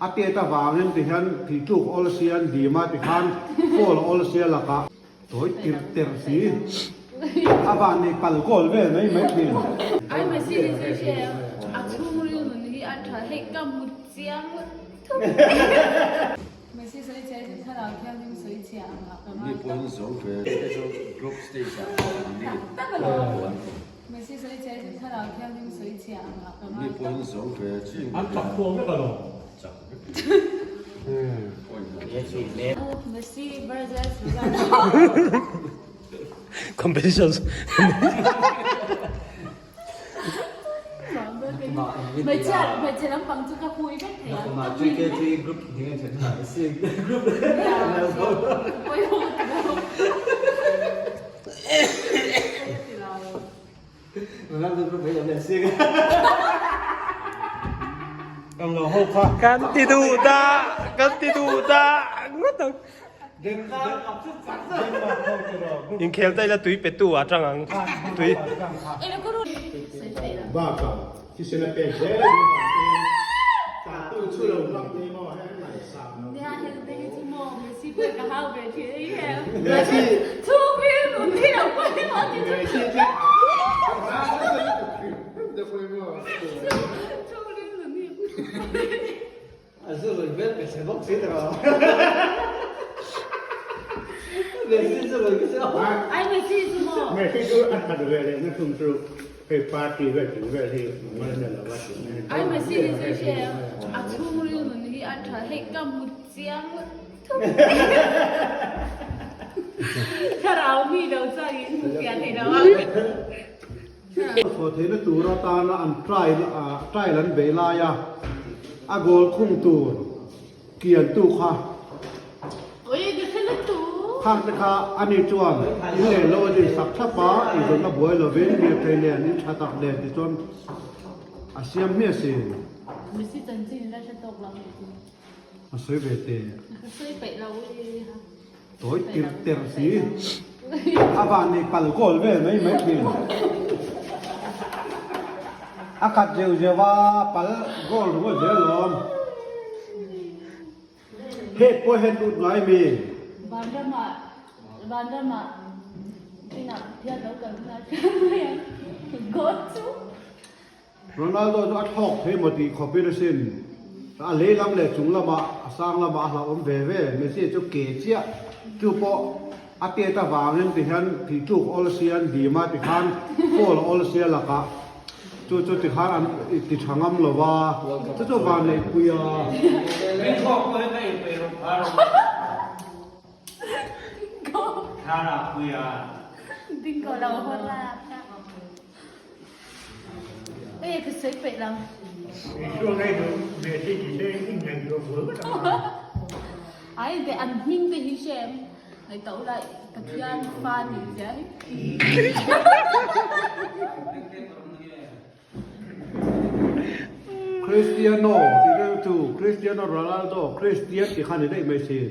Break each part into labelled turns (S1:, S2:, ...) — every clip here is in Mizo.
S1: A tet avangin ti hian thih tluk awl sia an dim a tikhan call awl sia lakah tawi tirh terh si a van nei pal goal vel mai mai thin.
S2: Ai Messi hi chu hre a chhungril nun hi a tha hei ka hmu chiang lutuk. Messi sawi chhia hi chu thlarau thianghlim sawi chhia ang ah ka ngai tawp. Tak tak alawm. Messi sawi chhia hi chu thlarau thianghlim sawi chhia ang ah ka ngai tawp.
S1: An chak khawm vek alawm.
S2: Messi versus Ronaldo.
S3: Competitions.
S2: Hmeichhia hmeichhe lampang chu ka hui vek thei ang ka hui vek.
S3: Kan ti duh dah kan ti duh dah ngawt ang. Inkhel ta ila tui pe tu ah tang ang tui.
S1: Bakah thisen a pek zel a ni vangin tatu chu lo ram te maw hei an ngaihsang lo.
S4: A zu lui vel pe che bawk si tawh. Messi zu lui ka chu.
S2: Ai Messi chu maw?
S1: Messi chu a that ve leh na thung chu hei party vel tih vel hi mal na lo a tih mai.
S2: Ai Messi hi chu hre a chhungril nun hi a tha hei ka hmu chiang lutuk. Thlarau mi lo chuan in hmu fiah thei lo a.
S1: Chhuah theihna tur atana an trial trial an beih laia a goal khung tur kiantu kha khang te kha ani chuan in leh lo a din sak thlap a, eizawnna buai lovin lirthei nen in tha tak nen tichuan a siam hmiah si. A sawi ve teh. Tawi tirh terh si. A van nei pal goal vel mai mai thin. A khat zeuh zeuh a pal goal ringawt zel lawm. Het pawh het lut ngai mi.
S2: Vanramah Vanramah inah hian lo kal hna chuan mai ang God chu.
S1: Ronaldo chu a thlawk thei maw tih khawp in asin. A lei lam leh chung lamah a sang lamah a hlauhawm ve ve. Messi chu ke chiah chu pawh a tet avangin ti hian thih tluk awl sia an dim a tikhan goal awl sia lakah chu chu tikhan an ti tha ngam lo va chu chu vanneihpui a.
S2: Ê ka sawi peih lo. Ai de an hming te hi hre em ngaihtuah ula Pathian fa nih zia hi.
S1: Cristiano tih reuh chu Cristiano Ronaldo Christian tih kha ni daih mai thin.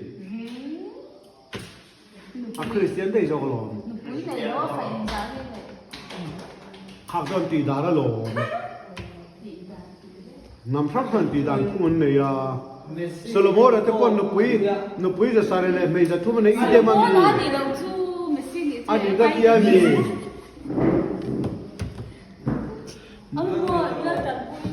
S1: A Kristian daih zawk alawm.
S2: Nupui nei lo a fa inzah nge nei?
S1: Khak chuan tih dan alawm. Hnam hrang hrang tih dan phung an nei a. Solomon-a te pawh nupui nupui za sarih leh hmei za thum a nei i dem a mi.
S2: Solomon-a nih loh chu Messi nih chu
S1: A nih ka tia mi.
S2: Ang maw ila tanpui.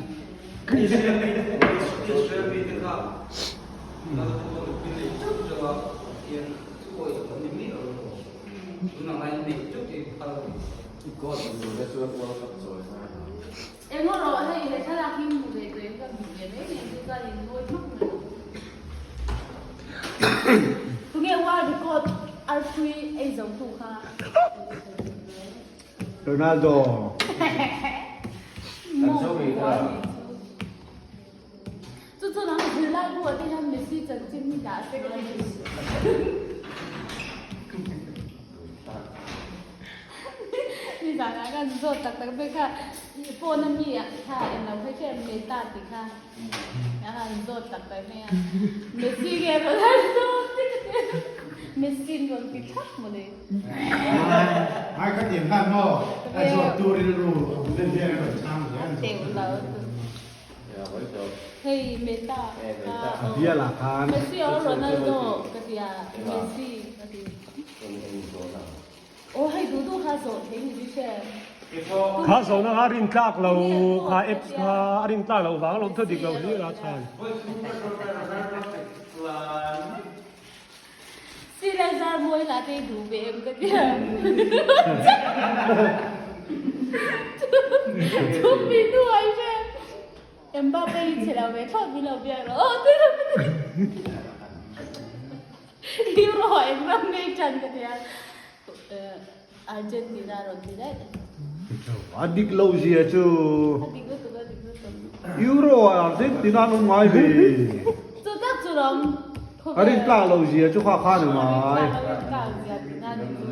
S2: Eng rawh hei he thlalak hi hmu ve tawh em ka hmu ve mai mai chu chuan in ngawi hmak mai. Tunge world record arpui ei zo tu kha.
S1: Ronaldo.
S2: Chu chu nang zirlai bu ah te hian Messi chanchin hi dah se ka ti. Nizan ah khan zawt tak tak vek kha phone a mi ah kha englo phei kher Meta tih kha a han zawt tak tak mai a Messi nge Ronaldo ti ka ti Messi an rawn ti thlap mawle.
S1: Ai ka tiang khan maw a zawt tu rilru a awm den hian a rawn chhang zel an zawt.
S2: Teuh lo. Hei Meta kha
S1: A bial ah khan.
S2: Messi or Ronaldo ka tia Messi ka ti. Aw hei duh duh kha zawh thei ni chu hre.
S3: Kha zawhna kha rin tlak lo kha apps kha a rin tlak loh vang alawm thu dik lo hlir a chhan.
S2: Sila zar mawi lah te i duh ve em ka tia. Chumi hnu ah i hre. Mbappe hi chhe lo ve thlawt min lo biak rawh aw tih Euro ah eng ram ngei tan ka tia. Argentina rawn ti daih.
S1: A dik lo zia chu.
S2: A dik lutuk a dik lutuk.
S1: Euro ah Argentina an awm ngai ve.
S2: Chu tak chu ram.
S1: A rin tlak lo zia chu kha khan a ngai.
S2: A rin tlak zia tihna ni chu.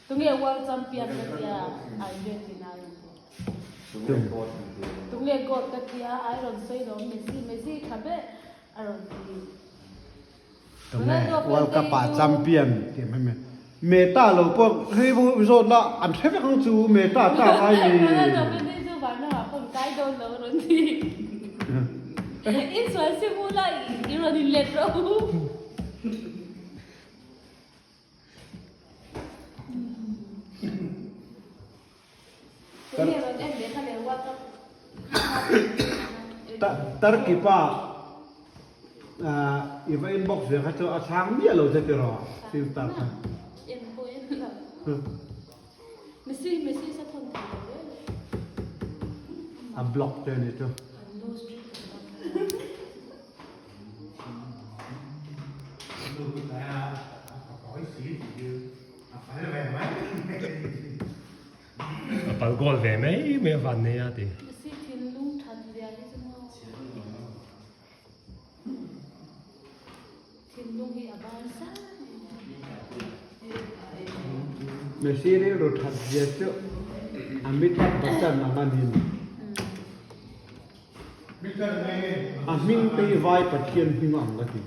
S2: Tunge world champion ka tia Argentina rawn ti. Tunge goat ka tia ai rawn sawi lo Messi Messi tha ber a rawn ti.
S1: Tunge World Cup ah champion tih mai mai. Meta lo pawh hei zawt la an hre vek ang chu Meta ta ngai ni.
S2: Ronaldo phei chu vanram ah pawh kai dawn lo rawn ti. Insual si mu la i rawn inlet rawh u.
S1: Turkey pa i va inbox ve kha chu a chhang miah lo che tiraw Silstar kha. A block che ni chu.
S3: A pal goal ve mai mai a van nei a ti.
S1: Messi rilru that zia chu Amitabh Bachchan ang a ni. A hming te hi vai Pathian hming ang ka ti.